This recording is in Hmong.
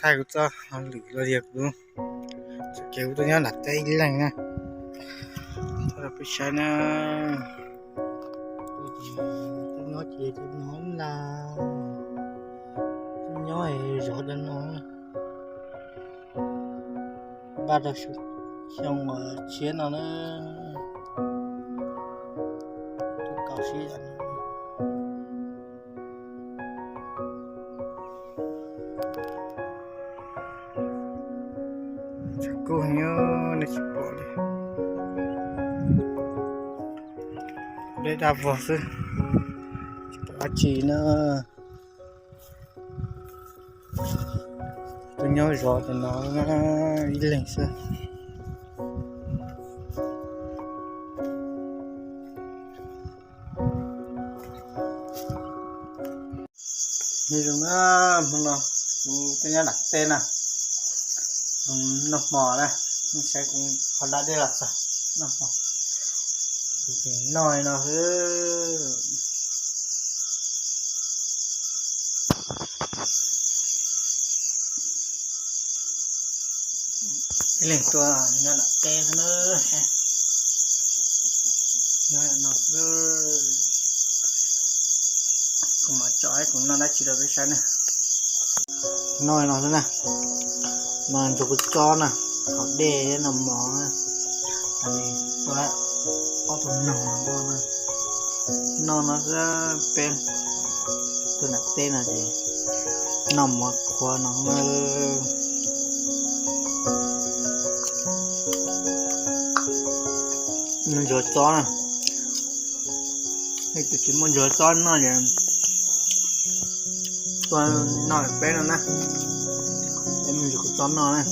Thaij kuv txoj hauj lwm los yog kuv txoj kev kuv tuaj nyob nram teb ib leeg na. Thaij rau peb saib na. Tuaj nyob ces tuaj nyob na, tuaj nyob zov cov no. Npaj rau xyoo uas tshiab no na. Tuaj kawm sib Tshav kub heev, nej tsis pom li. Dej daj vog xwb, tsis pom dab tsi na. Tuaj nyob zov cov no ib leeg xwb. Nyob zoo na, hmo no kuv tuaj nyob nram teb na, noj hmo na, saib kuv ho da dej los txog, noj hmo, kuv noj li no xwb. Ib leeg tuaj nyob nram teb xwb na. Nyob no xwb, kuv mam tso kuv noj dab tsi rau peb saib na. Noj no xwb na, no ntsuag kua txob na, haus dej noj mov na. Tuaj ob tug noog no, noj no xwb. Peb tuaj nram teb no ces noj mov qhuav no na. Ntsuag txob na, leej twg tsis muaj ntsuag txob noj ces tuaj noj peb no na. Peb muaj ntsuag kua txob noj na.